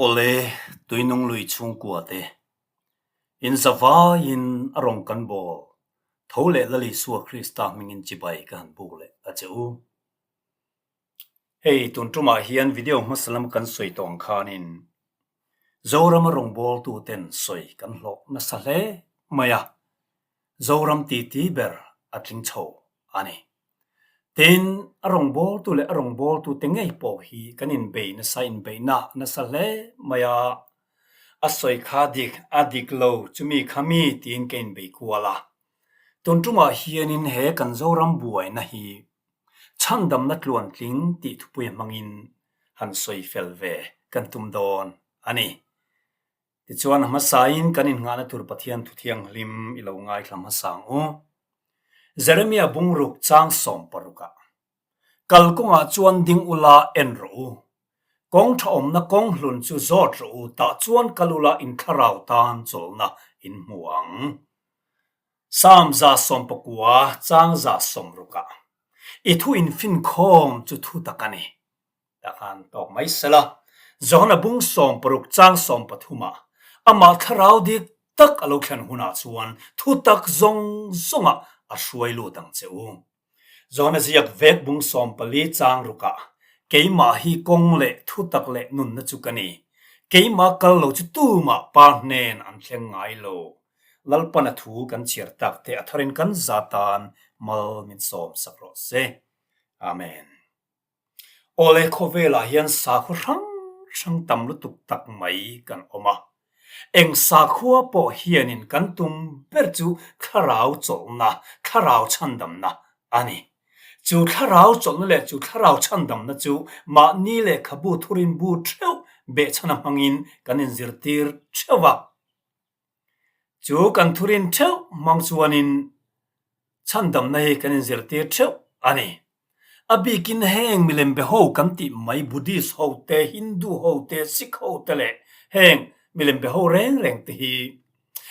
Awle, Tuinung lui chhungkua te, in zavaiin a rawn kan bawl tho leh Lal Isua Krista hmingin chibai ka han buk leh a che u. Hei, tun tumah hian video hmasa lam kan sawi tawh ang khanin Zorama rawngbawltu ten sawi kan hlawh nasa hle mai a, Zoram titi ber a tling chho a ni. Tin, a rawngbawltu leh a rawngbawltute ngei pawh hi kan inbei nasa inbeihna nasa hle mai a, a sawi kha dik, a dik lo, chumi kha mi tiin ka inbei kual a. Tun tumah hianin he kan Zoram buaina hi chhandamna tluantling tih thupui hmangin han sawi fel ve kan tum dawn a ni. Tichuan, a hmasain kan innghahna tur Pathian thu thianghlim i lo ngaithla hmasa ang u. Jeremia bungruk chang 16ah, Kal kawngah chuan ding ula en rawh u. Kawng tha awmna kawng hlun chu zawt rawh u, tah chuan kal ula in thlarau tan chawlhna in hmu ang. Psalm 119 chang 60ah, I thu infinkhawm chu thu tak a ni. Tah khan tawk mai sela, Johana bung 60 chang 13 ah amah thlarau dik tak a lo thlen hunah chuan thutak zawng zawngah a hruai lut ang che u. Johana ziak vek bung 14 chang rukah, Keimah hi kawng leh thutak leh nunna chu ka ni. Keimah kal lo chu tumah pa hnen an thleng ngai lo. Lalpan a thu kan chhiar tak te a tharin kan za tan mal min sawm sak rawh se. Amen. Awle khawvelah hian sakhua hrang hrang tam lutuk tak mai kan awm a. Eng sakhua pawh hianin kan tum ber chu thlarau chawlhna, thlarau chhandamna a ni. Chu thlarau chawlhna leh chu thlarau chhandamna chu mahni lehkhabu thurin bu theuh behchhana hmangin kan inzirtir theuh a. Chu kan thurin theuh hmang chuanin chhandamna hi kan inzirtir theuh a ni. A bikin heng milem be ho kan tih mai Buddhist ho te, Hindu ho te, Sikh ho te leh heng milem be ho reng reng te hi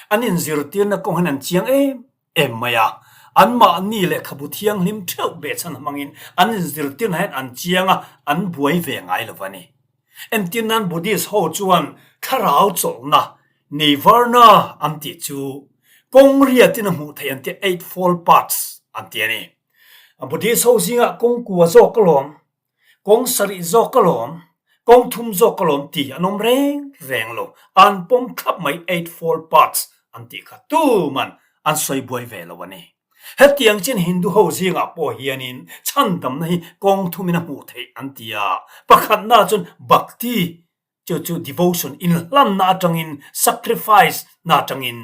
an inzirtirna kawng hian an chiang em em mai a. Anmahni lehkhabu thianghlim theuh behchhan hmangin an inzirtirna hian an chiang a, an buai ve ngai lo a ni. Entir nan Buddhist ho chuan thlarau chawlhna, Nirvana an tih chu kawng riatin a hmuh theih an ti a, eightfold paths an ti a ni. Buddhist ho zingah kawng kua zawk a lawm, kawng sarih zawk a lawm, kawng thum zawk a lawm tih an awm reng reng lo. An pawm thlap mai eightfold paths an tih kha tuman an sawi buai ve lo a ni. Hetiang chin Hindu ho zingah pawh hianin chhandamna hi kawng thumin a hmuh theih an ti a, pakhatna chuan bhakti chu chu devotion inhlanna atangin sacrifice na atangin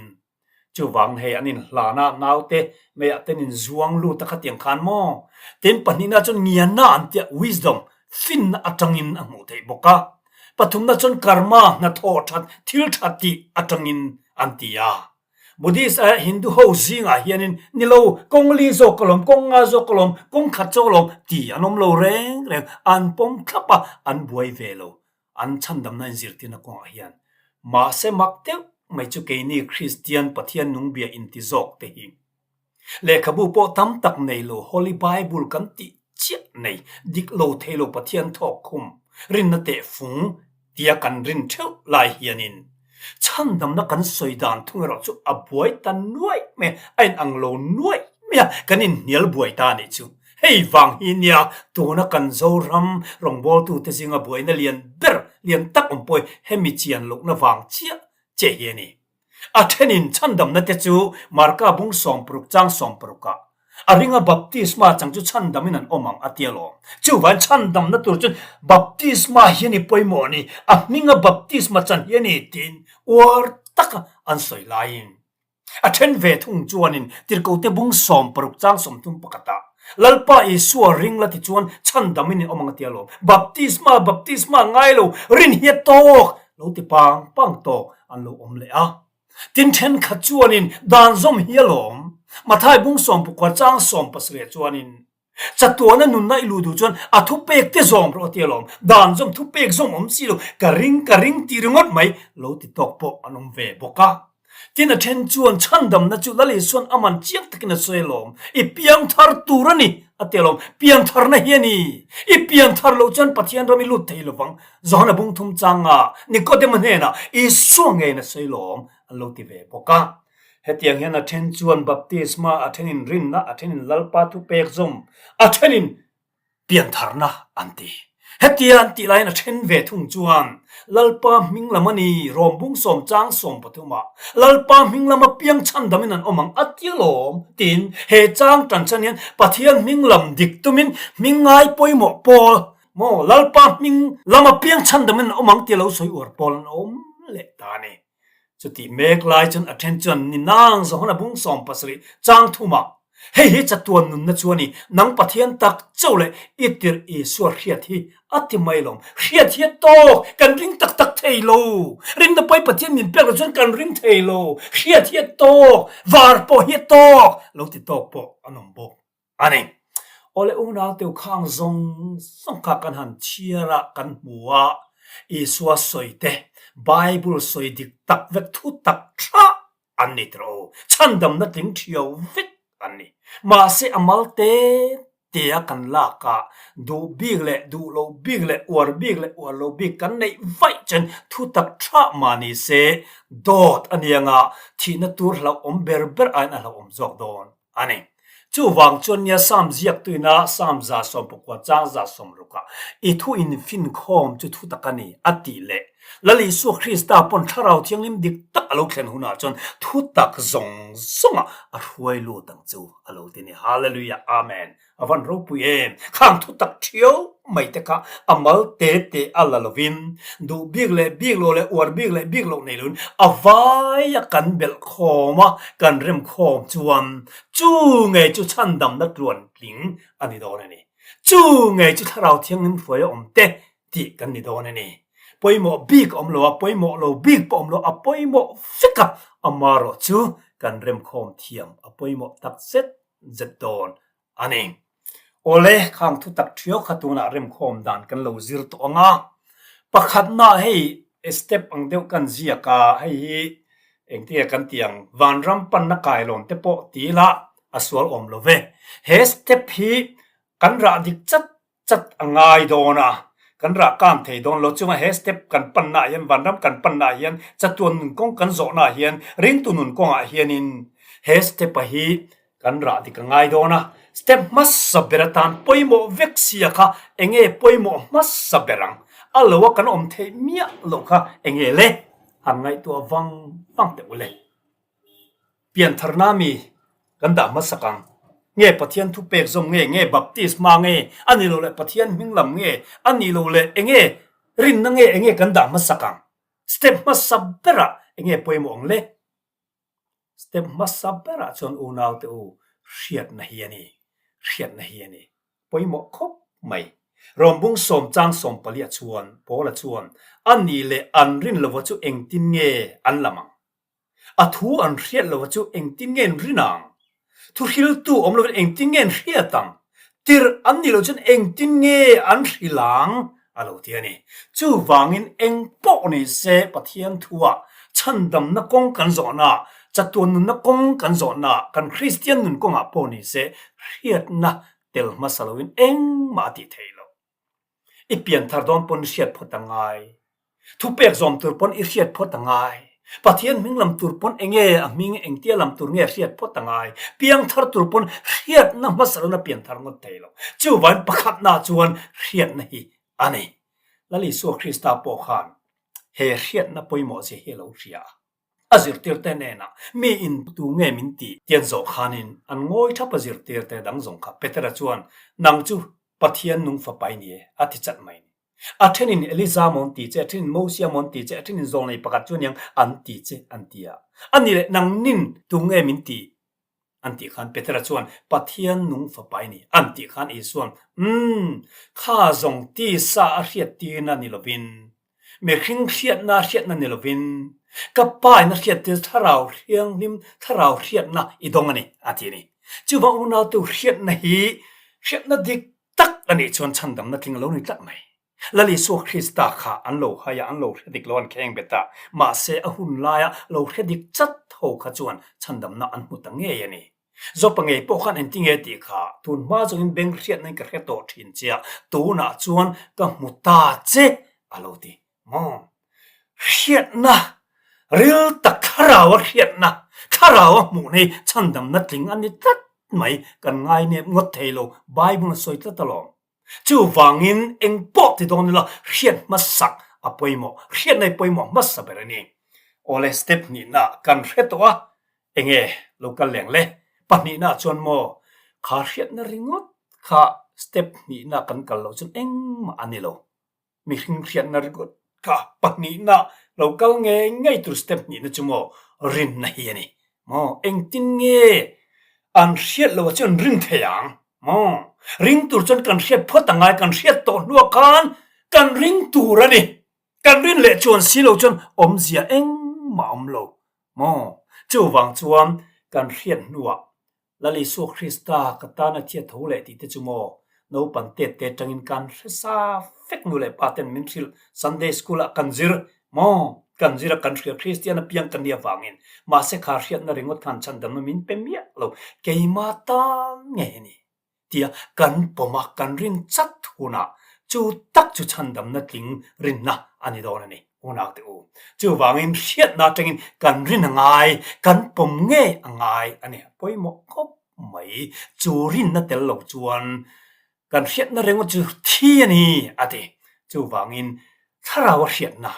Chuvang hei an inhlan a, naute meiah ten in zuang lut a khatiang khan maw? Tin pahnihna chuan ngianna an tia, wisdom, finna atangin a hmuh theih bawk a. Pathumna chuan karma, hnathawh that, thil tha tih atangin an ti a. Buddhist eh Hindu ho zingah hianin ni lo, kawng li zawk alawm, kawng nga zawk alawm, kawng khat zawk alawm ti an awm lo reng reng, an pawm thlap a, an buai ve lo. An chhandamna inzirtirna kawngah hian mahse mak deuh mai chu keini Kristian Pathian nungbia inti zawk te hi lehkhabu pawh tam tak nei lo Holy Bible kan tih chiah nei dik lo thei lo Pathian thawk khum rinna teh fung tia kan rin theuh lai hianin chhandamna kan sawi dan thung erawh chu a buai ta nuaih mai a, a inang lo nuaih mai a, kan inhnial buai ta a nih chu. Hei vang hi nia tuna kan Zoram rawngbawltute zinga buaina lian ber lian tak awm pawh hi hemi chian lohna vang chiah che hi a ni. A thenin chhandamna te chu Marka bung 60 chang 60 ah a ringa baptisma chang chu chhandamin an awm ang a ti alawm. Chuvain chhandamna tur chuan baptisma hi a ni pawimawh a ni, a hminga baptisma chan hi a ni tiin uar taka an sawi laiin A then ve thung chuanin Tirhkote bung 60 chang 31 ah Lalpa Isua ring la ti chuan chhandamin in awm ang a ti alawm. Baptisma, baptisma ngai lo, rin hi a tawk lo ti pang pang tawk an lo awm leh a. Tin thenkhat chuanin dan zawm hi alawm. Mathai bung 14 chang 17 chuanin Chatuana nunna i luh duh chuan a thupek te zawm rawh a ti alawm. Dan zawm thupek zawm awm si lo, ka ring ka ring tih ringawt mai lo ti tawk pawh an awm ve bawk a. Tin a then chuan chhandamna chu Lal Isuan a man chiang takin a sawi alawm. I piangthar tur a ni a ti alawm. Piangtharna hi a ni. I piangthar loh chuan Pathian ram i lut thei lovang. Johana bungthum changa Nikodema hnenah Isua ngeiin a sawi lawm an lo ti ve bawk a. Hetiang hian a then chuan baptisma, a thenin rinna, a thenin Lalpa thupek zawm, a thenin piantharna an ti. Hetia an tih laiin a then ve thung chuan Lalpa hming lam a ni, Rom bung sawm chang 13 ah Lalpa hming lama piang chhandamin an awm ang a ti alawm tiin he chang tan chan hian Pathian hming lam dik tumin hming ngai pawimawh pawl maw Lalpa hming lama piang chhandamin an awm ang tia lo sawi uar pawl an awm leh ta a ni. Chutih mek lai chuan a then chuan ni nang Johana bung 70 chang thumah, Hei hi chatuan nunna chu a ni, nang Pathian tak chauh leh i tirh Isua hriat hi a ti mai lawm. Hriat hi a tawk, kan ring tak tak thei lo. Rinna pawi Pathian min pek lo chuan kan ring thei lo. Hriat hi a tawk, var pawh hi a tawk, lo ti tawk pawh an awm bawk. A ni. Awle unau teu khang zawng zawng kha kan han chhiar a, kan hmu a, Isua sawi te, Bible sawi dik tak vek thu tak thlah an ni tawh o, chhandamna tling thiau vek an ni. Mahse a mal te te a kan lak a, duh bik leh duh lo bik leh uar bik leh uar lo bik kan neih vaih chuan thu tak thlah mah ni se dawt a nianga thihna tur hlauhawm ber ber aiin a hlauhawm zawk dawn. A ni. Chuvang chuan nia Sam ziaktuina Sam 19 chang 60 ah i thu infinkhawm chu thu tak a ni a tih leh Lal Isua Krista pawn Thlarau Thianghlim dik tak a lo thlen hunah chuan thu tak zawng zawngah a hruai lut ang chu a lo ti ni. Hallelujah Amen. A van ropui em! Khang thu tak thiau mai te kha a mal te te a la lovin, duh bik leh bik lo leh uar bik leh bik loh nei loin a vaia kan belh khawm a, kan rem khawm chuan chu ngei chu chhandamna tluan tling a ni dawn a ni. Chu ngei chu Thlarau Thianghlim hruai a awm te tih kan ni dawn a ni. Pawimawh bik a awm lo a, pawimawh lo bik pawh a awm lo, a pawimawh vek a, amarawh chu kan rem khawm thiam a pawimawh tak zet zet dawn a ni. Awle, khang thu tak thiau kha tunah remkhawm dan kan lo zir tawh ang a. Pakhatna hei step ang deuh kan ziak a, hei hi engtinge kan tih ang, vanram panna kailawn te pawh ti ila a sual awm lo ve. He step hi kan rah dik chat chat a ngai dawn a, kan rah kang thei dawn lo. Chunga he step kan panna ah hian, vanram kan panna ah hian, chatuan nun kawng kan zawhna ah hian, ringtu nun kawngah hianin he step a hi kan rah dik a ngai dawn a. Step hmasa ber atan pawimawh vek sia kha enge pawimawh hmasa ber ang? A lo a kan awm theih miah loh kha enge le? Han ngaihtuah vang vang teh u le. Piantharna mi kan dah hmasak ang. Nge Pathian thupek zawm nge, nge baptisma nge, a nih loh leh Pathian hming lam nge, a nih loh leh enge rinna nge enge kan dah hmasak ang. Step hmasa berah enge pawimawh ang le? Step hmasa berah chuan unaute u hriatna hi a ni, hriatna hi a ni. Pawimawh khawp mai. Rawmbung sawm chang sawm paliah chuan Paula chuan a nih leh an rin lova chu engtin nge an lam ang? A thu an hriat lova chu engtin nge an rin ang? Thu hriltu awm lovin engtin nge an hriat ang? Tirh an nih loh chuan engtin nge an hrilh ang? A lo ti a ni. Chuvangin eng pawh ni se Pathian thuah chhandamna kawng kan zawhna, chatuan nunna kawng kan zawhna, kan Kristian nun kawngah pawh ni se hriatna tel hmasa loin engmah a tih theih loh. I pianthar dawn pawn i hriat phawt a ngai. Thupek zawm tur pawn i hriat phawt a ngai. Pathian hming lam tur pawn enge a hming engtia lam tur nge hriat phawt a ngai. Piangthar tur pawn hriatna hmasa lona pianthar ngawt thei lo. Chuvain pakhatna chuan hriatna hi a ni. Lal Isua Krista pawh khan he hriatna pawimawh zia hi a lo hria a. A zirtirte hnenah, Mi in tu nge min tih? Tian zawh khanin an ngawi thap a zirtirte dang zawng kha Petera chuan, Nang chu Pathian nung fapa i ni e, a ti chat mai ni. A thenin Eliza maw an ti che, a thenin Mosia maw an ti che, a thenin zawlnei pakhat chu aniang an ti che, an ti a. A ni leh, Nang nin tu nge min tih? An tih khan Petera chuan, Pathian nung fapa i ni, an tih khan Isua'n, Umm, kha zawng tisa a hriat tirna ni lovin, mihring hriatna a hriatna ni lovin, ka Pa in a hriat tir Thlarau Thianghlim, Thlarau hriatna i dawng a ni, a ti a ni. Chuvang unautu hriatna hi hriatna dik tak a nih chuan chhandamna tling a lo ni tlat mai. Lal Isua Krista kha an lo hai a, an lo hre dik lo, an kheng bet a. Mahse, a hun laia lo hre dik chat ho kha chuan chhandamna an hmu ta ngei a ni. Zawpa ngei pawh khan engti nge tih kha tun hma zawngin beng hriatna in ka hre tawh thin che a, tunah chuan ka hmu ta che a lo ti. Maw? Hriatna, ril tak thlarau a hriatna, thlarau a hmuhna hi chhandamna tling a ni tlat mai, kan ngai nep ngawt thei lo, Bible a sawi tlat alawm. Chuvangin eng pawh ti dawn ila hriat hmasak a pawimawh, hriatna hi pawimawh hmasa ber a ni. Awle step hnihna kan hre tawh a, enge lo kal leng le? Pahnihna chuan maw kha hriatna ringawt kha step hnihna kan kal loh chuan engmah a ni lo. Mihring hriatna ringawt kha pahnihna lo kal ngei ngei tur step hnihna chu maw rinna hi a ni. Maw engtin nge an hriat loh ah chuan rin thei ang? Maw ring tur chuan kan hriat phawt a ngai, kan hriat tawh hnuah khan kan ring tur a ni. Kan rin leh chuan si lo chuan awmzia engmah a awm lo. Maw chuvang chuan kan hriat hnuah Lal Isua Krista ka tan a thia tho leh tih te chu maw? Naupan tet te atangin kan hre sa fek nu leh pa ten min hrilh Sunday school ah kan zir maw? Kan zir a kan hria Kristian apiang kan nih avangin mahse kha hriatna ringawt khan chhandamna min pe miah lo keima tan ngei a ni tia kan pawm a kan rin chat hunah chu tak chu chhandamna tling rinna a ni dawn a ni. Unau te u, chuvangin hriatna atangin kan rin a ngai, kan pawm ngei a ngai a ni. Pawimawh khawp mai, chu rinna tel lo chuan kan hriatna ringawt chu thi a ni a ti. Chuvangin thlarau a hriatna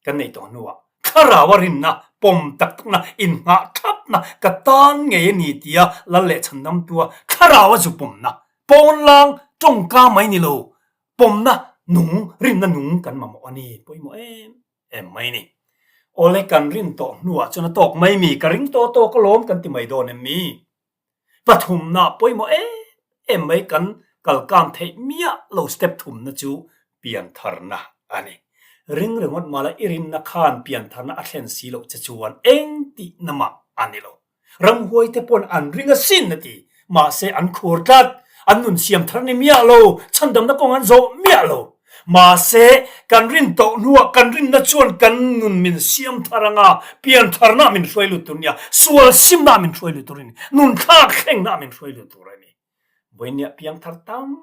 kan nei tawh hnuah thlarau a rinna, pawm tak takna, innghah thlapna ka tan ngei a ni tia lal leh chhandamtua thlarau a zu pawmna, pawnlang tawngka mai ni lo, Pawmna nung, rinna nung kan mamawh a ni, pawimawh em em mai ni. Awle kan rin tawh hnuah chuan a tawk mai mi, ka ring tawh tawk alawm kan ti mai dawn em mi? Pathumna pawimawh em em mai kan kalkam theih miah lo step thumna chu piantharna a ni. Ring ringawt mala i rinna khan piantharna a thlen si loh che chuan eng tihna mah a ni lo. Ramhuai te pawn an ring asin a ti. Mahse an khur tlat. An nun siam thar ni miah lo, chhandamna kawng an zawh miah lo. Mahse kan rin tawh hnuah kan rinna chuan kan nun min siam thar anga, pian tharna min hruai lut tur nia, sual simna min hruai lut tur a ni, nun thlak thlengna min hruai lut tur a ni. Vawinia piang thar tam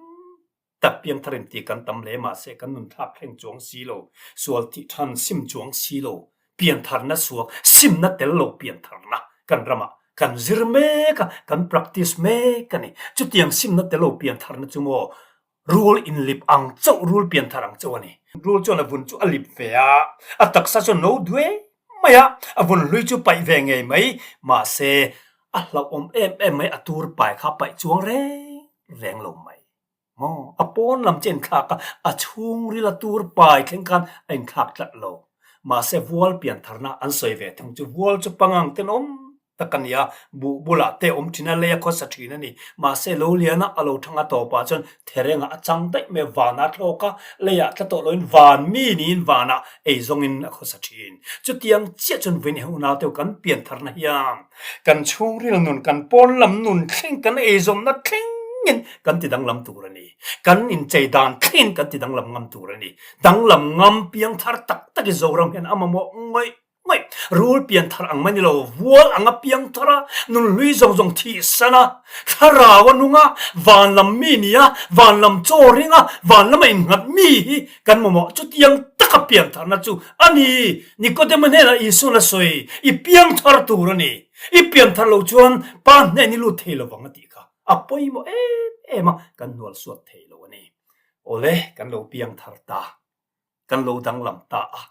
Tak piang thar in ti kan tam hle mahse kan nun thlak thleng chuang si lo, sual thih than sim chuang si lo, pian tharna suak simna tel lo pian tharna kan ramah kan zir mek a, kan practice mek a ni. Chutiang simna tel lo pian tharna chu maw rul inlip ang chauh, rul pian thar ang chauh a ni. Rul chuan a vun chu a lip ve a, a taksa chu a no duai mai a, a vun hlui chu paih ve ngei mai, mahse a hlauhawm em em mai, a tur pai kha a paih chuang reng reng lo mai. Maw? A pawn lam chu a inthlak a, a chhungril a tur pai thleng khan a inthlak tlat lo. Mahse vual piantharna an sawi ve thung chu vual chu pangang tenawm tak a ni a, buh bulah te awm thin a, lei a khawsa thin a ni. Mahse lo lian a, a lo thang a tawpah chuan therengah a chang daih mai a, vanah a thlawk a, leiah tla tawh loin van mi niin vanah ei zawngin a khawsa thin. Chutiang chiah chuan vawiin unau te kan piantharna hian Kan chhungril nun, kan pawn lam nun thleng, kan eizawnna thlengin kan ti danglam tur a ni. Kan inchei dan thlengin kan ti danglam ngam tur a ni. Danglam ngam piang thar tak tak i Zoram hian a mamawh ngawih ngawih. Rul pian thar ang mai ni lo, vual ang a piang thar a, nun hlui zawng zawng thih san a, thlarau a nung a, van lam mi ni a, van lam chaw ring a, van lama innghat mi hi kan mamawh. Chutiang taka pian tharna chu a ni. Nikodema hnenah Isuan a sawi, I piang thar tur a ni. I pian thar lo chuan Pa hnen i lut thei lo vang a tih kha a pawimawh em em a, kan hnual suat thei lo a ni. Awle, kan lo piang thar ta, kan lo danglam ta a,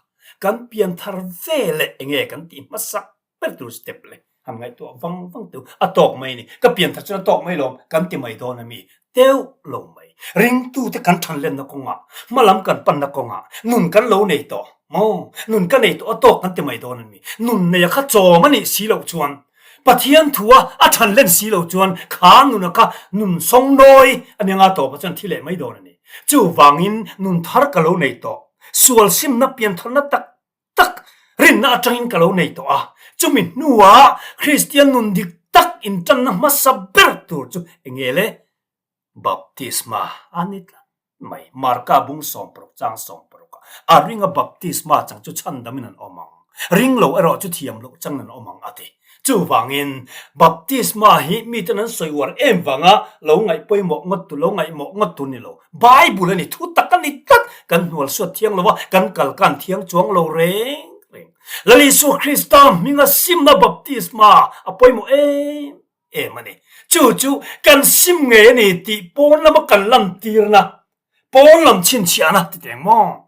kan pian thar ve leh enge kan tih hmasak ber tur step le han ngaihtuah vang vang teu a tawk mai ni ka pian thar chuan a tawk mai lawm kan ti mai dawn a mi teuh lo mai ringtute kan than lenna kawngah hmalam kan panna kawngah nun kan lo nei tawh maw nun ka nei tawh a tawk kan ti mai dawn a mi nun nei a kha chawm a nih si loh chuan Pathian thua a than len si loh chuan kha nun a kha nun sawngnawi a nia nga tawpah chuan thi leh mai dawn a ni chuvangin nun thar ka lo nei tawh sual simna pian tharna tak tak rinna atangin ka lo nei tawh a, chumi hnuah Kristian nun dik tak intanna hmasa ber tur chu eng nge le? Baptisma a ni tlat. mai. Marka bung 16 chang 16 ah a ringa baptisma chang chu chhandamin an awm ang, ring lo erawh chu thiam loh changin an awm ang a ti. Chuvangin baptisma hi miten an sawi uar em vanga lo ngaih pawimawh ngawt tu, lo ngaihmawh ngawt tu ni lo. Bible a ni, thu tak a ni tlat, kan hnual suat thiang lo a, kan kal kan thiang chuang lo reng reng. Lal Isua Krista hminga simna baptisma a pawimawh em em a ni. Chu chu kan sim ngei a ni tih pawn lama kan lantirna, pawn lam chhinchhiahna ti teng maw?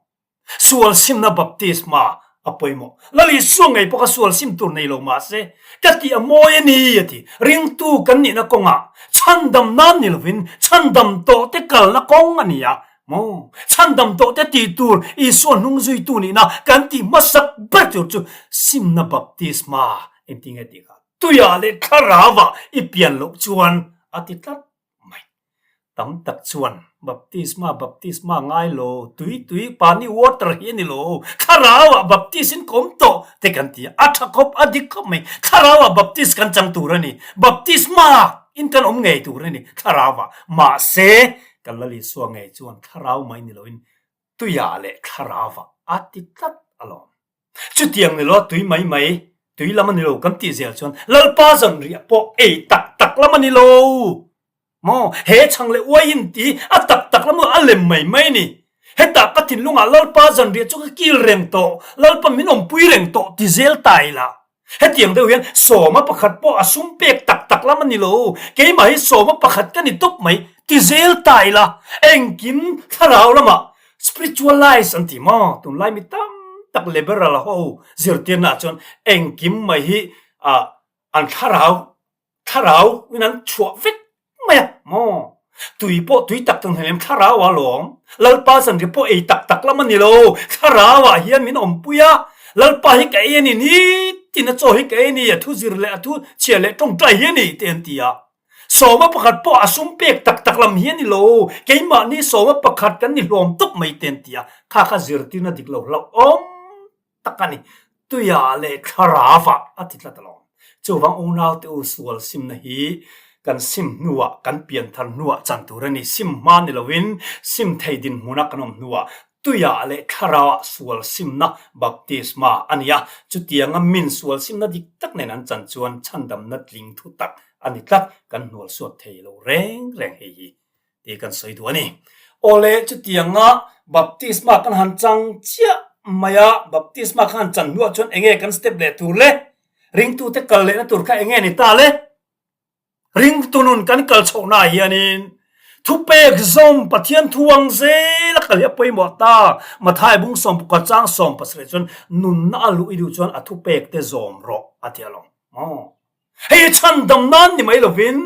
Sual simna baptisma a pawimawh. Lal Isua ngei pawh kha sual sim tur nei lo mah se, ka tih a mawi a ni a ti. Ringtu kan nihna kawngah chhandam nan ni lovin chhandam tawhte kalna kawng a ni a maw? Chhandam tawhte tih tur Isua hnung zuitu nihna kan tih hmasak ber tur chu simna baptisma engtin nge tih kha Tuiah leh thlarauah i pian loh chuan a ti tlat mai. Tam tak chuan baptisma baptisma ngai lo, tui tui pani water hi a ni lo, thlarauah baptis in ka awm tawh te kan ti a, a tha khawp a dik khawp mai. Thlarauah baptis kan chang tur a ni, baptisma in kan awm ngei tur a ni thlarauah. Mahse, kan Lal Isua ngei chuan thlarau mai ni loin tuiah leh thlarauah a ti tlat alawm. Chutiang ni lo tui mai mai, tui lam a ni lo kan tih zel chuan Lalpa zanriah pawh ei tak tak lam a ni lo maw? He chhang leh uai in ti a tak tak lam a lem mai mai ni. Hetah ka thinlungah Lalpa zanriah chu ka kil reng tawh, Lalpa min awmpui reng tawh ti zel ta ila. Hetiang deuh hian sawma pakhat pawh a sum pek tak tak lam a ni lo, keimah hi sawma pakhat ka ni tawp mai ti zel ta ila, engkim thlarau lamah spiritualize an ti maw? Tunlai mi tam tak liberal ho zirtirnaah chuan engkim mai hi an thlarau Thlarau in an chhuah vek mai a maw? Tui pawh tui tak tak hnailem thlarau ah lawm. Lalpa zanri pawh ei tak tak lam a ni lo. Thlarau ah hian min awmpui a. Lalpa hi ka ei a ni nitin a chaw hi ka ei a ni, a thu zir leh a thu chhiah leh tawngtai hi a ni te an ti a. Sawma pakhat pawh a sum pek tak tak lam hi a ni lo. Keimahni sawma pakhat kan ni hlawm tawp mai te an ti a. Kha kha zirtirna dik lo hlauhawm. tak a ni. Tuiah leh thlarauah a ti tlat alawm. Chuvang unaute u sual simna hi kan sim hnuah, kan pianthar hnuah chan tur a ni. Sim hma ni loin sim thei dinhmuna kan awm hnuah tuiah leh thlarauah sual simna baptisma a ni a. Chutianga min sual simna dik tak nen an chan chuan chhandamna tling thu tak a ni tlat. Kan hnual suat thei lo reng reng hei hi. tih kan sawi duh a ni. Awle, chutianga baptisma kan han chang chiah mai a, baptisma kha han chan hnuah chuan enge kan step leh tur le? Ringtute kal lehna tur kha enge ni ta le? Ringtu nun kan kal chhohnaah hianin thupek zawm Pathian thu ang zel a kal hi a pawimawh ta. Mathai bung sawmpakua chang 17 chuan nunna a luh i duh chuan a thupek te zawm rawh a ti alawm. Maw? Hei chhandam nan ni mai lovin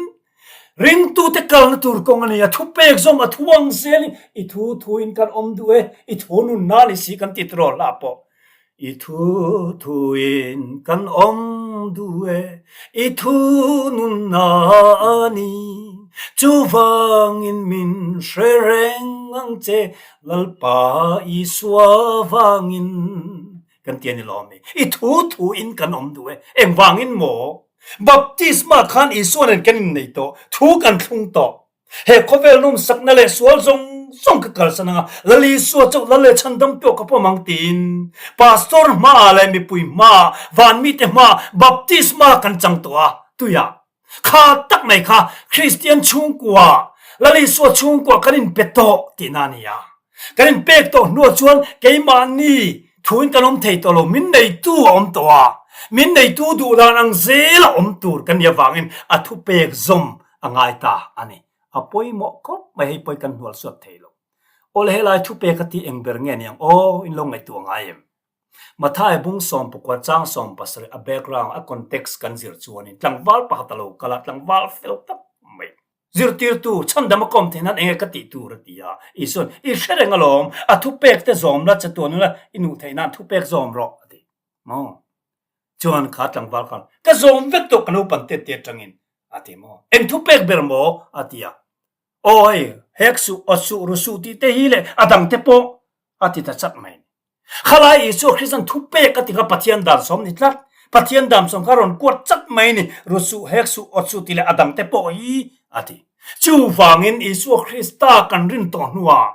ringtute kalna tur kawng a ni a, thupek zawm a thuang zelin i thu thuin kan awm duh e, i thu nun nan i si kan ti tiraw hla pawh. I thu thuin kan awm duh e, i thu nun nan i, chuvangin min hre reng ang che Lalpa Isua vangin. Kan ti a ni lo ami? I thu thu in kan awm duh e. Engvangin maw? Baptisma khan Isua nen kan innei tawh, thu kan thlung tawh. He khawvel nawmsakna leh sual zawng zawng ka kalsan anga Lal Isua chauh Lal leh chhandam pawh ka pawm ang tiin Pastor hmaah leh mipui hmaah, vanmite hmaah baptisma kan chang tawh a, tuiah. Kha tak mai kha Kristian chhungkua, Lal Isua chhungkua kan inpe tawh tihna a ni a. Kan inpek tawh hnuah chuan keimahni thuin kan awm thei tawh lo, min neitu a awm tawh a, min neitu duh dan ang zela awm tur kan nih avangin a thupek zawm a ngai ta a ni. A pawimawh khawp mai hei pawi kan hnual suat thei lo. Awle helai thupek a tih eng ber nge ni ang aw, in lo ngaihtuah ngai em? Mathai bung 14 chang 17 a background, a context kan zir chuanin tlangval pakhat a lo kal a, tlangval fel tak mai. Zirtirtu, chhandam a kawm theih nan enge ka tih tur a ti a. Isuan, I hre reng alawm, a thupek te zawm la, chatuan ula i nuh theih nan thupek zawm rawh a ti. Maw? Chuan kha tlangval khan, Ka zawm vek tawh ka naupang te te atangin a ti maw? Eng thupek ber maw? a ti a. Aw hei, hek suh, awt suh, ru suh tih te hi leh a dang te pawh a ti ta chat mai. Khalai Isua Kristan thupek a ti kha Pathian dan sawm ni tlat. Pathian dan sawm kha rawn kuat chat mai ni, Ru suh, hek suh, awt suh tih leh a dangte pawh hi a ti. Chuvangin Isua Krista kan rin tawh hnuah.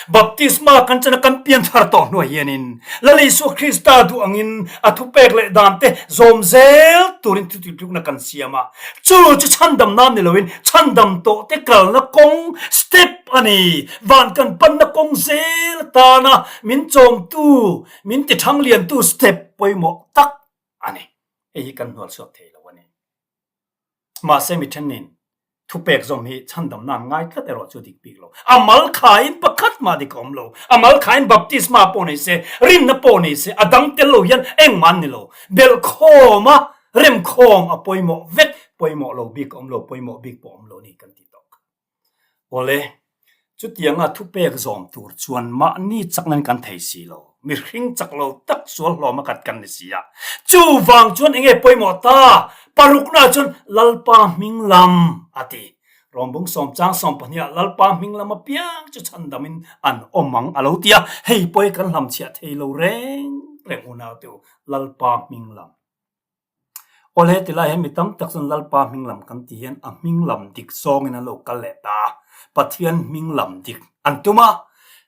Baptisma kan chana kan pianthar tawh hnuai hianin Lal Isua Krista duh angin a thupek leh dan te zawm zel turin thutihtlukna kan siam a. Chu chu chhandam nan ni loin chhandam tawh te kalna kawng step a ni. Van kan panna kawng zel atana min chawmtu, min tithang liantu step pawimawh tak a ni. Hei hi kan hnual chhuak thei lo a ni. Mahse mi thenin thupek zawm hi chhandamna an ngai tlat erawh chu dik bik lo. A mal khain pakhat mah dik a awm lo. A mal khain baptisma pawh nei se, rinna pawh nei se, a dang tel lo hian engmah an ni lo. Belhkhawm a, remkhawm a pawimawh vek, pawimawh lo bik a awm lo, pawimawh bik pawh a awm lo a ni kan ti tawh kha. Awle, chutianga thupek zawm tur chuan mahni chakna in kan thei si lo. Mihring chak lo tak sual hlawm a kat kan ni si a. Chuvang chuan enge pawimawh ta? Parukna chuan Lalpa hming lam a ti. Rawngbung sawm chang 12 ah Lalpa hming lam apiang chu chhandam in an awm ang a lo ti a. Hei pawh hi kan hlamchhiah thei lo reng reng unaute u, Lalpa hming lam. Awle ti lai hian mi tam tak chuan Lalpa hming lam kan tih hian a hming lam dik zawngin an lo kal leh ta a, Pathian hming lam dik an tum a,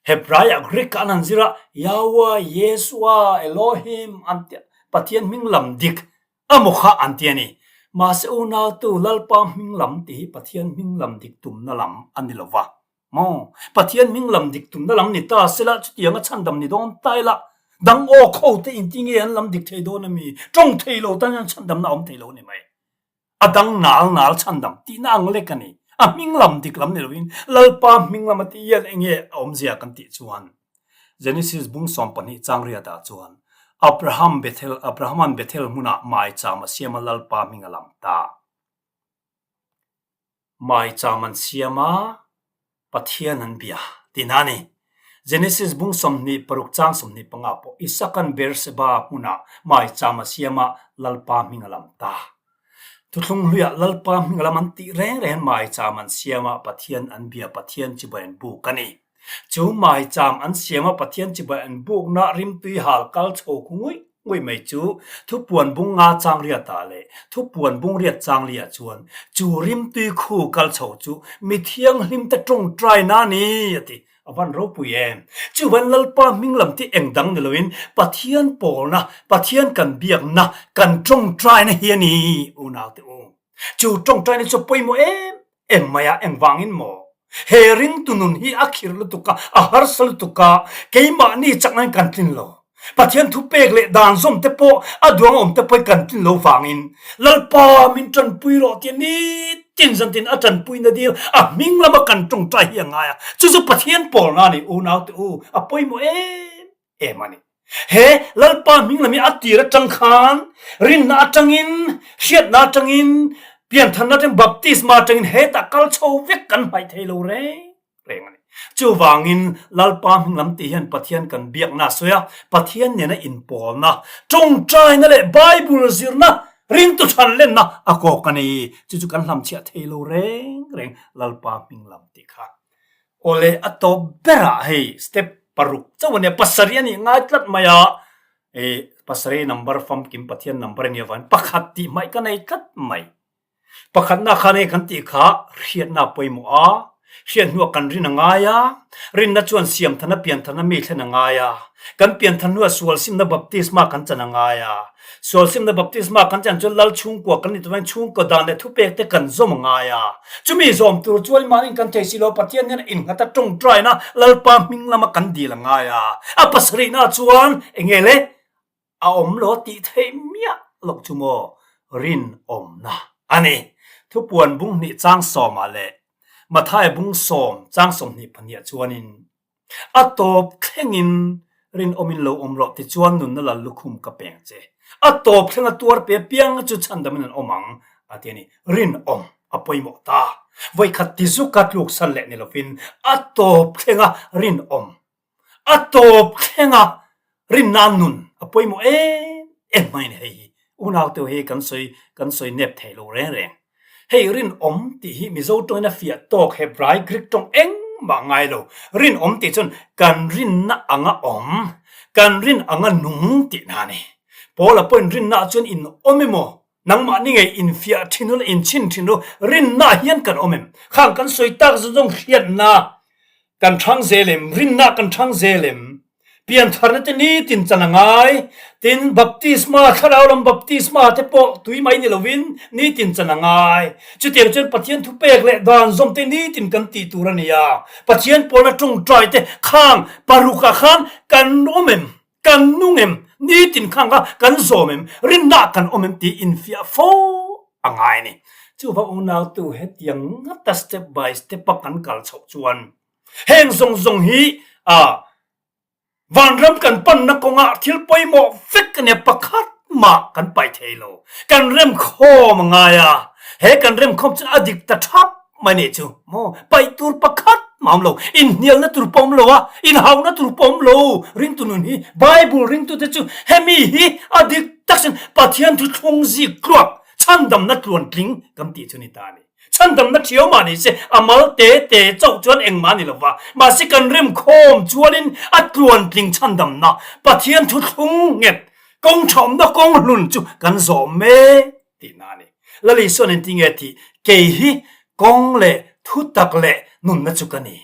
Hebraiah Greek ah an han zir a, Yahweh, Yeshua, Elohim an ti a, Pathian hming lam dik a maw kha an ti a ni. Mahse unautu Lalpa hming lam tih hi Pathian hming lam dik tumna lam a ni lo va. Maw? Pathian hming lam dik tumna lam ni ta sela chutiang a chhandam ni dawn ta ila, dang aw kho te inti nge an lam dik thei dawn a mi? Tawng thei lo tan hian chhandamna a awm thei lo a ni mai. A dang nal nal chhandam tihna ang lek a ni. A hming lam dik lam ni loin Lalpa hming lam a tih hian eng nge a awmzia kan tih chuan Genesis bung 12 chang riatah chuan Abraham Bethel Abrahaman Bethel hmunah maicham a siam a Lalpa hming a lam ta. Maicham an siam a, Pathian an bia ti hna ni. Genesis bung 26 chang 25 pawh Isakan Beersheba hmunah maicham a siam a, Lalpa hming a lam ta. Thuthlung hluiah Lalpa hming a lam an tih reng reng maicham an siam a, Pathian an bia, Pathian chibai an buk a ni. Chu maicham an siam a Pathian chibai an bukna rimtui hal kal chho khu nguih nguih mai chu thupuan bung nga chang riatah leh thupuan bung riat chang liah chuan chu rimtui khu kal chho chu mi thianghlim te tawngtai na a ni a ti. A van ropui em! Chuvan Lalpa hming lam tih eng dang ni loin Pathian pawlna, Pathian kan biakna, kan tawngtaina hi a ni unaute u. Chu tawngtaina chu pawimawh em em mai a, engvangin maw? He ringtu nun hi a khir lutuk a, a harsa lutuk a, keimahni chaknain kan tlin lo. Pathian thupek leh dan zawm te pawh a duang awm te pawhin kan tlin lo vangin Lalpa min tanpui rawh tia nitin zantin a tanpuina dil a hming lama kan tawngtai hi a ngai a, chu chu Pathian pawlna a ni unaute u, a pawimawh em em a ni. He Lalpa hming lam hi a tir atang khan rinna atangin, hriatna atangin, pianthanna atangin, baptisma atangin hetah kal chho vek kan hmaih thei lo reng reng a ni. Chuvangin Lalpa hming lam tih hian Pathian kan biakna a sawi a, Pathian nena inpawlna, tawngtaina leh Bible zirna, ringtu than lenna a kawk a ni. Chu chu kan hlamchhiah thei lo reng reng Lalpa hming lam tih kha. Awle a tawp berah hei step paruk chauh a nia, pasarih a nih ngai tlat mai a, eh pasarih number famkim Pathian number a nih avangin pakhat tih hmaih ka nei tlat mai. Pakhatna khan hei kan tih kha hriatna a pawimawh a, hriat hnuah kan rin a ngai a, rinna chuan siamthana pianthana mi thlen a ngai a, kan pianthan hnuah sual simna baptisma kan chan a ngai a, Sual simna baptisma kan chan chuan Lal chhungkua kan ni tawh chhungkaw dan leh thupek te kan zawm a ngai a. Chumi zawm tur chuan mahni kan thei si lo, Pathian hian a innghat a tawngtaina Lalpa hming lama kan dil a ngai a. A pasarihna chuan enge le a awm lo tih theih miah loh chu maw rinawmna a ni. Thupuan bung hnih chang sawmah leh Mathaia bung sawm chang 20 pahniah chuanin A tawp thlengin rinawmin lo awm rawh tichuan nunna lal lukhum ka peng che. A tawp thlenga tuar pe piang chu chhandamin an awm ang, a ti a ni. Rinawm a pawimawh ta. Vawikhat ti zuka tluksan leh ni lovin a tawp thlenga rinawm, a tawp thlenga Rinna nun a pawimawh em em mai a ni hei hi. Unaute hi kan sawi kan sawi nep thei lo reng reng. Hei rinawm tih hi Mizo tawngin a fiah tawk Hebrai Greek tawng engmah ngai lo. Rinawm tih chuan kan rinna anga awm, kan rin anga nung tihna a ni. Paula pawhin rinna ah chuan in awm emaw nangmahni ngei infiah thin u la inchhin thin u rinna ah hian kan awm em? Khang kan sawi tak zawng zawng hriatna. Kan ṭhang zel em? Rinnak kan ṭhang zel em? Piantharna te nitin chan a ngai. Tin, baptisma, thlarau lam baptisma te pawh tui mai ni lovin nitin chan a ngai. Chutiang chuan Pathian thupek leh dan zawm te nitin kan tih tur a ni a. Pathian pawlna ṭawngṭai te khang parukah khan kan awm em? Kan nung em? Nitin khang kha kan zawm em? Rinna kan awm em tih infiah fo a ngai a ni. Chuvang unautu hetiang ngata step by step a kan kal chhoh chuan heng zawng zawng hi a vanram kan panna kawngah thil pawimawh vek a nia pakhat mah kan paih thei lo. Kan remkhawm a ngai a, he kan remkhawm chu a dik ta thap mai nih chu maw paih tur pakhat mah awm lo inhnialna tur pawh awm lo a inhauna tur pawh awm lo ringtu nun hi bible ringtute chu hemi hi a dik tak chuan Pathian thu thlung zik tluak chhandamna tluantling kan tih chu ni ta a ni chhandamna thiau mah ni se a mal te te chauh chuan engmah a ni lo va mahse kan remkhawm chuanin a tluantling chhandamna Pathian thu thlung nghet kawng thaumna kawng hlun chu kan zawm mek tihna a ni. Lali sawn engti nge tih kei hi kawng leh thutak leh nunna chu ka ni.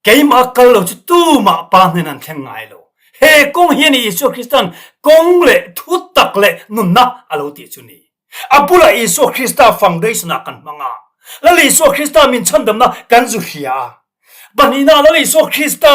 Keimah kal lo chu tumah Pa hnen an thleng ngai lo. He kawng hi a ni Isua Krista'n kawng leh thutak leh nunna a lo tih chu ni. A bulah Isua Krista foundation ah kan hmang a. Lal Isua Krista min chhandamna kan zu hria a. Pahnihna Lal Isua Krista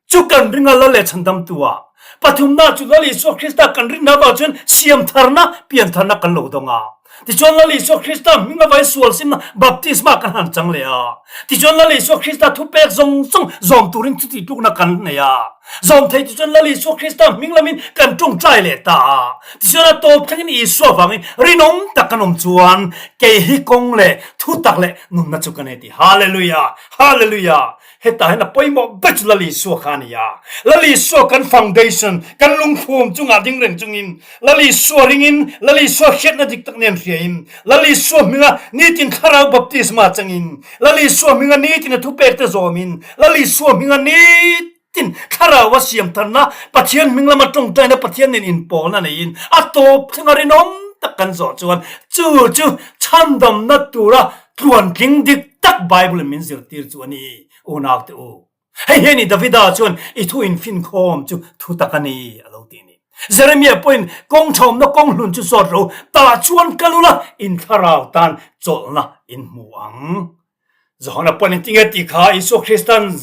chu kan ring a Lal leh chhandamtu ah. Pathumna chu Lal Isua Krista kan rinna avang chuan siamtharna, piantharna kan lo dawng a. Tichuan Lal Isua Krista hming avain sual simna baptisma kan han chang leh a. Tichuan Lal Isua Krista thupek zawng zawng zawm turin chuti tlukna kan nei a. Zawm thei tichuan Lal Isua Krista hming lamin kan tawngtai leh ta a. Tichuan a tawp thlengin Isua vangin rinawm tak kan awm chuan kei hi kawng leh thutak leh nunna chu ka nei ti. Hallelujah! Hallelujah! Hetah hian a pawimawh ber chu Lal Isua kha a ni a. Lal Isua kan foundation, kan lungthlum chungah ding reng chungin, Lal Isua ringin, Lal Isua hriatna dik tak nen hriain, Lal Isua hminga nitin thlarau baptisma changin, Lal Isua hminga nitin a thupek te zawmin, Lal Isua hminga nitin thlarau a siam tharna, Pathian hming lama tawngtaina Pathian nen inpawlna neiin a tawp thlenga rinawm tak kan zawh chuan chu chu chhandamna tura Tluantling dik tak Bible in min zirtir chu a ni, unau te u. Hei hi a ni Davida chuan i thu in finkhawm chu thu tak a ni a lo ti a ni. Jeremiah pawhin kawng thawmna kawng hlun chu zawt ro, tah chuan kal ula in thlarau tan chawlhna in hmu ang. Johana pawhin engtinge tih kha Isua Kristan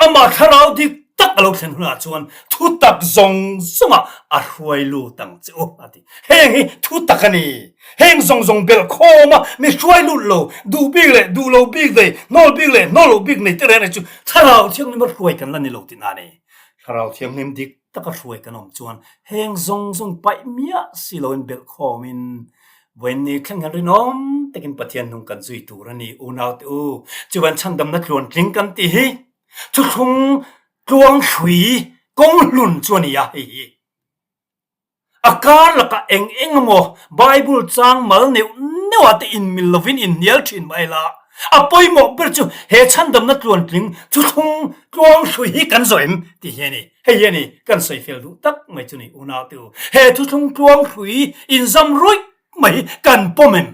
Amah thlarau dik tak a lo thlen hunah chuan thu tak zawng zawngah a hruai lut ang che u, a ti. Heng hi thu tak a ni. Heng zawng zawng belh khawma mi hruai lut lo, duh bik leh duh lo bik nei, hnawl bik leh hnawl loh bik nei te reng reng chu thlarau thianghlim a hruai kan la ni lo tihna a ni. Thlarau thianghlim dik taka hruai kan awm chuan heng zawng zawng paih miah si loin belh khawmin Vawiinni thleng hian rinawm takin Pathian hnung kan zui tur a ni unau te u. Chuan chhandamna tluantling kan tih hi thuthlung tluang hrui kawng hlun chu a ni a hei hi. A kar lakah eng eng emaw Bible chang mal neuh neuh ah te inmil lovin inhnial thin mai la. A pawimawh ber chu he chhandamna tluantling thuthlung tluang hrui hi kan zawh em tih hi a ni. Hei hi a ni, kan sawi fel duh tak mai chu ni unau te u. He thuthlung tluang hrui inzam ruih mai hi kan pawm em?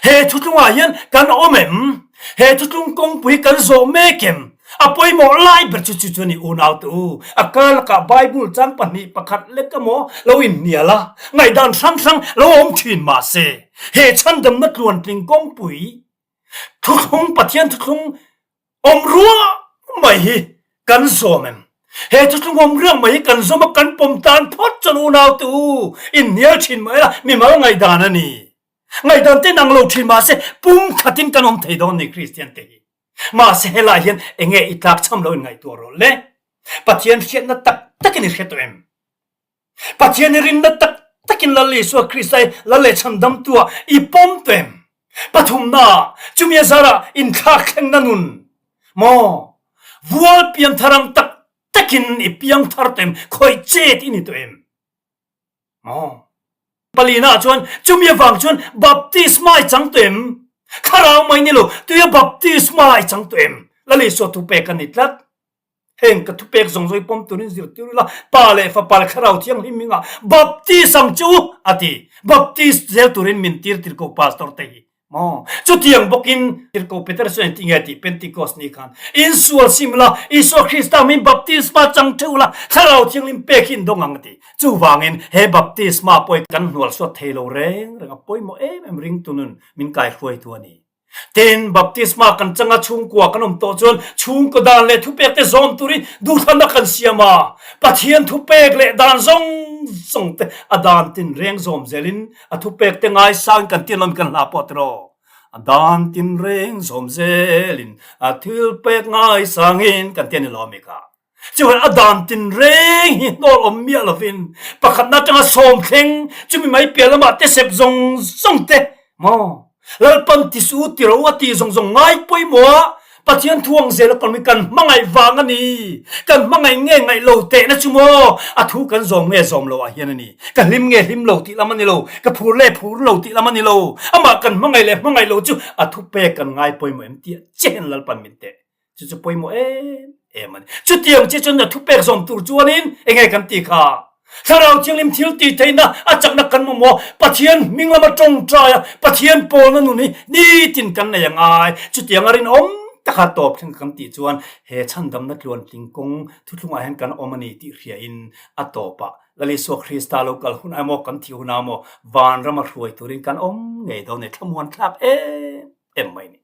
He thuthlungah hian kan awm em? He thuthlung kawngpui kan zawh mek em? A pawimawh lai ber chu chu chu a ni unau te u. A kar lakah Bible chang pahnih pakhat lek emaw lo inhnial a, ngaihdan hrang hrang lo awm thin mahse, he chhandamna tluantling kawngpui thuthlung Pathian thuthlung Awm ruah mai hi kan zawm em? He thuthlung awm riang mai hi kan zawm a, kan pawm tan phawt chuan unau te u inhnial thin mai la, mimal ngaihdan a ni. Ngaihdan te nang lo thin mahse pum khatin kan awm thei dawn ni Kristian te hi. Mahse helai hian enge i tlak cham lo in ngaihtuah rawh le. Pathian hriatna tak takin i hre tawh em? Pathian i rinna tak takin Lal Isua Krista hi Lal leh Chhandamtua i pawm tawh em? Pathumna, chumi a zarah inthlak thlengna nun maw? Vual piangthar ang tak takin i piangthar tawh em? Khawih chet i ni tawh em? Maw? Palina chuan chumi avang chuan baptisma i chang tawh em? Thlarau mai ni lo, tuia baptisma i chang tawh em? Lal Isua thupek a ni tlat. Heng ka thupek zawng zawng i pawm turin zirtir ila, Pa leh Fapa leh Thlarau Thianghlim hmingah baptis ang che u, a ti. Baptis zel turin min tir tir ko Pastor te hi. Maw? Chutiang bawkin Tirhkoh Peter chuan engtin nge tih Pentecost ni khan insual sim la, Isua Krista min baptisma chang theuh la, Thlarau Thianghlim pek hi in dawng ang a ti. Chuvangin he baptisma pawh hi kan hnualsuat thei lo reng reng a, pawimawh em em ringtu nun min kaihruaitu a ni. Tin, baptisma kan changa chhungkua kan awm tawh chuan chhungkaw dan leh thupek te zawm turin duhthlanna kan siam a, Pathian thupek leh dan zawng zawng te a dan tinreng zawm zelin A thupek te ngaisang kan tin lawm kan hla pawh tiraw. A dan tinreng zawm zelin a thilpek ngaisangin kan ti a ni lawm i kha. Chuan a dan tinreng hi hnawl awm miah lovin pakhatna atanga sawm thleng chumi mai piah lamah te sep zawng zawng te maw Lalpan ti su ti ro a tih zawng zawng ngai pawimawh a Pathian thuang zel a kalmi kan hmangaih vang a ni. Kan hmangaih nge ngaih lo tehna chu maw? A thu kan zawm nge zawm lo ah hian a ni. Ka hlim nge hlim lo tih lam a ni lo. Ka phur leh phur lo tih lam a ni lo. Amah kan hmangaih leh hmangaih lo chu a thu pek kan ngai pawimawh em tih che hian Lalpan min teh. Chu chu pawimawh em em a ni. Chutiang che chuan a thupek zawm tur chuanin enge kan tih kha? Thlarau Thianghlim thil tih theihna a chakna kan mamawh a, Pathian hming lama tawngtai a, Pathian pawlna nun hi nitin kan nei a ngai. Chutiang a rinawm taka tawp thleng kan tih chuan he chhandamna tluantling kawng thuthlungah hian kan awm a ni tih hriain a tawpah Lal Isua Krista lo kal hun emaw kan thih hunah emaw vanrama hruai turin kan awm ngei dawn a ni. Thlamuan thlak em em mai ni.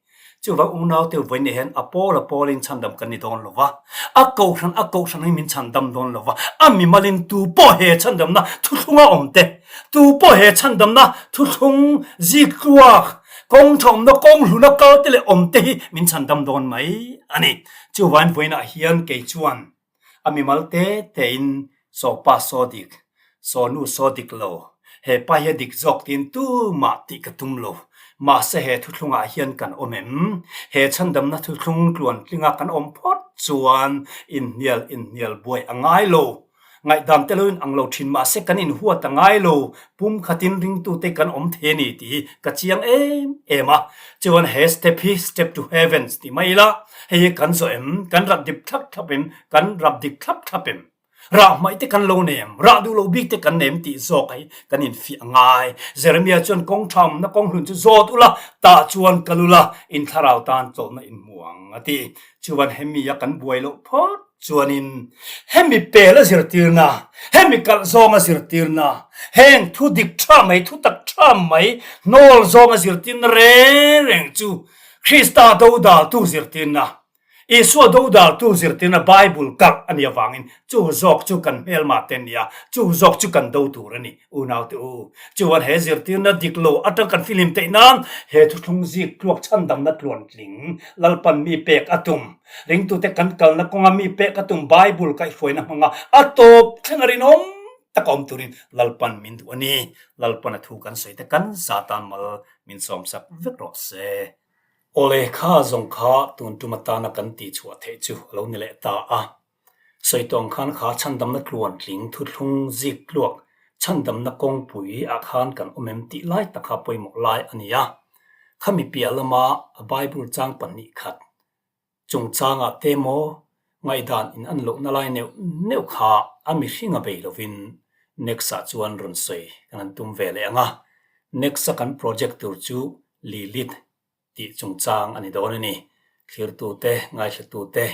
Chuvang unaute vawiin hian a pawl a pawlin chhandam kan ni dawn lo va, a kohhran a kohhran hi min chhandam dawn lo va, a mimalin tu pawh he chhandamna thuthlunga awm te, tu pawh he chhandamna thuthlung ziktluak, kawng tha awmna kawng hluna kal te leh awm te hi min chhandam dawn mai a ni. Chuvangin vawiinah hian kei chuan A mimal te tein saw pa saw dik, saw nu saw dik lo, he pa hi a dik zawk tiin tumah tih ka tum lo. Mahse he thuthlungah hian kan awm em? He chhandamna thuthlung tluantlinga kan awm phawt chuan inhnial inhnial buai a ngai lo. Ngaihdan te lo in ang lo thin mahse kan inhuat a ngai lo, pumkhatin ringtute kan awm thei a ni tih hi ka chiang em em a. Chuan he step hi step to heavens tih mai ila, Hei hi kan zawh em? Kan rap dip thlap thlap em? Kan rap dik thlap thlap em? Rah hmaih te kan lo nei em? Rah duh loh bik te kan nei em tih zawk hi kan infiah a ngai. Jeremiah chuan kawng tha awmna kawng hlun chu zawt ula, tah chuan kal ula, in thlarau tan chawlhna in hmu ang a ti. Chuan hemi a kan buai loh phawt chuanin hemi pel a zirtirna, hemi kalh zawng a zirtirna, heng thu dik tha mai, thu tak tha mai, hnawl zawng a zirtirna reng reng chu Krista dodaltu zirtirna, Isua dodaltu zirtirna Bible kalh a nih avangin chu zawk chu kan hmelma te a ni a, chu zawk chu kan do tur a ni, unaute u. Chuan he zirtirna dik lo atang kan fihlim theih nan he thuthlung zik tluak chhandamna tluantling Lalpan mi pek a tum, ringtute kan kalna kawnga mi pek a tum Bible kaihhruaina hmanga a tawp thleng a rinawm taka awm turin Lalpan min duh a ni. Lalpan a thu kan sawi te kan za tan mal Min sawmsak vek rawh se. Awle kha zawng kha tun tum atana kan tih chhuah theih chu a lo ni leh ta a. Sawi tawng khan kha chhandamna tluantling thuthlung zik tluak chhandamna kawngpui ah khan kan awm em tih lai tak kha pawimawh lai a ni a. Khami piah lama a Bible chang 2 khat Chungchangah te maw ngaihdan in an lohna lai neuh neuh kha a mihring a bei lovin next ah chuan rawn sawi kan han tum ve leh ang a, next a kan project tur chu Lilith tih chungchang a ni dawn a ni. Thlirtute, ngaihlatute.